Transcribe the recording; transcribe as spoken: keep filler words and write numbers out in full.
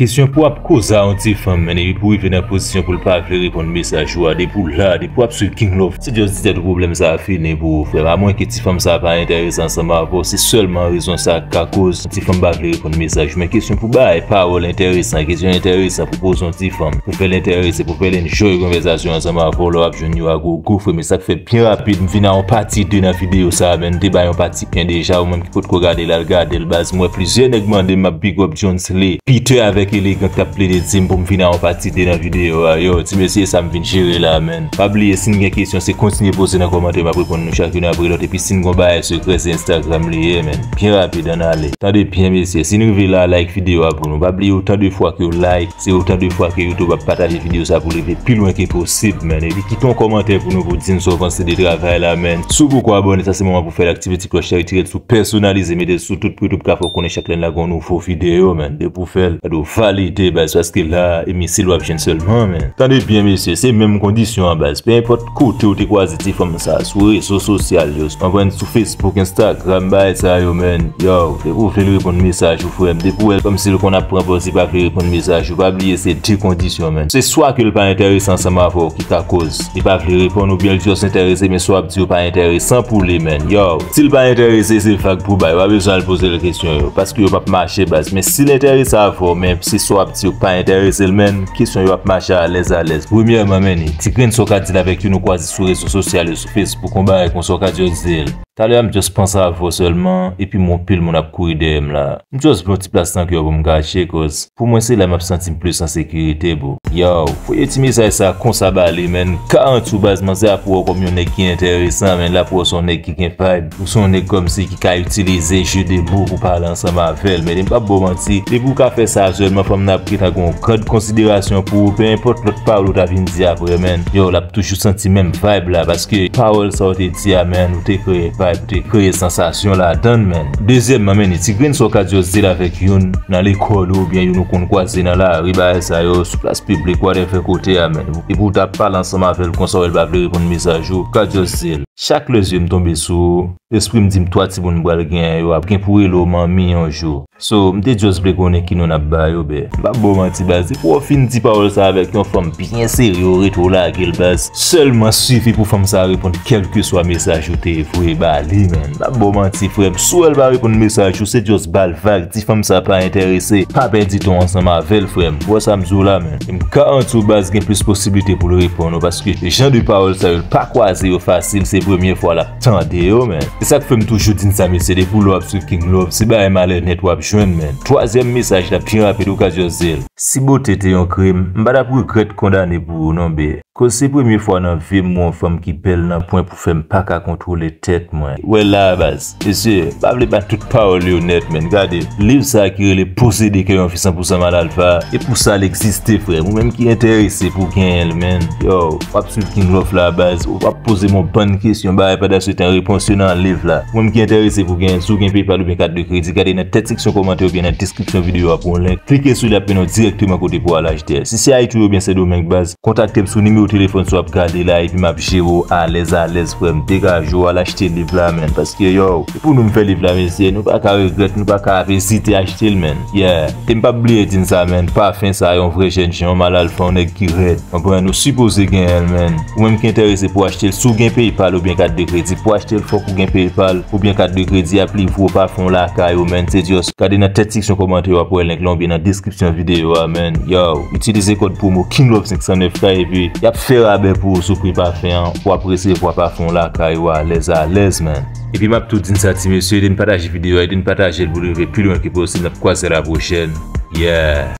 Kesyon pou w ap koze a yon ti fanm, men epi pou w rive nan pozisyon pou l pa vle reponn mesaj ou a, depi w la, depi w ap swiv King Love, se just di tèt ou pwoblèm sa a fini pou ou, frè m. Amwen ke ti fanm sa a pa enterese ansanm avè w, se sèlman rezon sa a k ka koz yon ti fanm pa vle reponn mesaj ou. Men kesyon pou bay pawòl enteresan, kesyon enteresan pou poze yon ti fanm, pou fè l enterese, pou fè l enjoy konvèsasyon ansanm avè w lè w ap jwenn yo a gogo, frè m. E sa k fè byen rapid, m vin a yon pati de nan videyo sa a, men m te bay yon pati en deja, ou menm ki potko gade l, al gade l, baz. M wè plizyè nèg mande m, m ap big up Jones Lee, Peter avèk Elegant k ap plede di m pou m vin a yon pati de nan videyo a. Yo, ti mesye, sa m vin jere la, men. Pa bliye, si n gen kesyon, se kontinye poze nan kòmantè, m ap reponn nou chak youn apre lòt. Epi si n gon bagay sekrè, se Instagram li ye, men. Byen rapid, ann ale. Tande byen, mesye, si n rive la, like videyo a pou nou. Pa bliye, otan de fwa ke w like, se otan de fwa ke YouTube ap pataje videyo sa pou l rive pi lwen ke posib, men. Epi kite yon kòmantè pou nou pou di n sa w panse de travay la, men. Si w poko abòne, sa se moman pou fè l, aktive ti klòch la, retire l sou pèsonalize, mete l sou tout pou YouTube ka fè w konnen chak lè n lage yon nouvo videyo, men. Depi w fè l, gade w valide, baz, paske la, e misil w ap jwenn sèlman, men. Tande byen, mesye, se menm kondisyon an, baz. Pe enpòt kote w te kwaze ti fanm sa, sou rezo sosyal yo, anprann sou Facebook, Instagram, bagay sa yo, men. Yo, depi w vle l reponn mesaj ou, frè m, depi w wè l kòmsi l konn ap pran pòz li pa vle reponn mesaj ou, pa bliye se de kondisyon, men. Se swa ke l pa enterese ansanm avè w ki ka koz li pa vle reponn, oubyen l just enterese, men sa w ap di yo pa enteresan pou li, men. Yo, si l pa enterese, se vag pou bay. Ou pa bezwen al poze l kesyon yo, paske yo p ap mache, baz. Men si l enterese avè w, men se sa w ap di yo k pa enterese l, men, kesyon yo ap mache alèz alèz. Premyèman, men, ti grenn sa w ka di l avèk youn ou kwaze sou rezo sosyal yo, sou Facebook, yon bagay konsa w ka just di l. Talè a m just panse avè w sèlman, epi m wè yon pil moun ap kouri dèyè m la. M just vle yon ti plas nan kè w pou m kache, cause pou mwen se la m ap santi m plis an sekirite, bro. Yo, voye ti mesaj sa konsa ba li, men. Garanti w, baz, manzè ap wè w kòm yon nèg ki enteresan, men l ap wè w se yon nèg ki gen vibe. Ou se yon nèg kòmsi ki ka itilize jeu de mots pou pale ansanm avè l. Men m p ap ba w manti, depi w ka fè sa sèlman, fanm nan ap gentan gen yon gran konsiderasyon pou ou, pe enpòt lòt pawòl ou ta vin di apre, men. Yo, l ap toujou santi menm vibe la, paske pawòl sa w te di a, men, ou te kreye vibe, ou te kreye sansasyon ladan l, men. Dezyèmman, men, ti grenn sa w ka just di l avèk youn nan lekòl ou, oubyen youn ou konn kwaze nan lari, bagay sa yo, sou plas piblik, whatever kote a, men. Epi w ta pale ansanm avè l konsa, w wè l pa vle reponn mesaj ou, w ka just di l, chak lè zye m tonbe sou ou, lespri m di m twa timoun m pral genyen yo ap gen pou rele w manmi yon jou. So, m te just vle konnen ki non n ap ba yo, bè. M p ap ba w manti, baz. Depi w fin di pawòl sa avèk yon fanm byen serye, w rete w lage l, baz. Sèlman sifi pou fanm sa reponn kèlkeswa mesaj ou te voye ba li, men. M p ap ba w manti, frè m. Si w wè l pa reponn mesaj ou, se just ba l vag. Di fanm sa pa enterese. Pa pèdi tan w ansanm avè l, frè m. Ou wè sa m di w la, men. E m garanti w, baz, gen plis posiblite pou l reponn ou, paske jan de pawòl sa yo, l pa kwaze yo fasil, se premye fwa l ap tande yo, men. Se sa k fè m toujou di n sa, mesye, depi w lè w ap swiv King Love, se bagay malè nèt w ap jwenn, men. Twazyèm mesaj la, byen rapid, ou ka just di l. Si bote te yon krim, m pa t ap regrèt kondane pou ou non, bè. Koz se premye fwa nan vi m m wè yon fanm ki bèl nan pwen pou fè m pa ka kontwole tèt mwen. Wè la, baz. Mesye, pa vle bat tout pawòl yo nèt, men. Gade, liv sa a ki rele Posede kè yon fi san pou san Malalfa, e pou sa l egziste, frè m. Ou menm ki enterese pou w genyen l, men. Yo, w ap swiv King Love la, baz. W ap poze m yon bann kesyon, bagay pandan se tan, repons yo nan liv la. Ou menm ki enterese pou w genyen l, si w gen PayPal oubyen kat de kredi, gade nan tèt seksyon kòmantè oubyen nan deskripsyon videyo a pou yon link. Klike sou li, l ap mennen w dirèkteman kote pou w al achte. Si se Ayiti oubyen Sendomeng, baz, kontakte m sou nimewo telefòn sa w ap gade la, epi m ap jere w alèz alèz, frè m. Degaje w, al achte liv la, men. Paske, yo, se pou nou m fè liv la, mesye. Nou pa ka regrèt, nou pa ka ap ezite achte l, men. Yeah. E m p ap bliye di n sa, men. Pafen sa, yon vrè jènjan, yon Malalfa, yon nèg ki rèd. Konprann? Ou sipoze genyen l, men. Ou menm ki enterese pou achte l, si w gen PayPal oubyen kat de kredi, pou achte l, fòk ou gen PayPal oubyen kat de kredi, ap livre w pafen w lakay ou, men. Se just gade nan tèt seksyon kòmantè yo, w ap wè link lan, oubyen nan deskripsyon videyo a, men. Yo, itilize kòd pwomo King Love senk san nèf la, epi y ap fè rabè pou ou sou pri pafen an, w ap resevwa pafen w lakay ou alèz alèz, men. Epi m ap tou di n sa, ti mesye, ede n pataje videyo a, ede n pataje l pou l rive pi lwen ke posib, n ap kwaze la pwochèn. Yeah.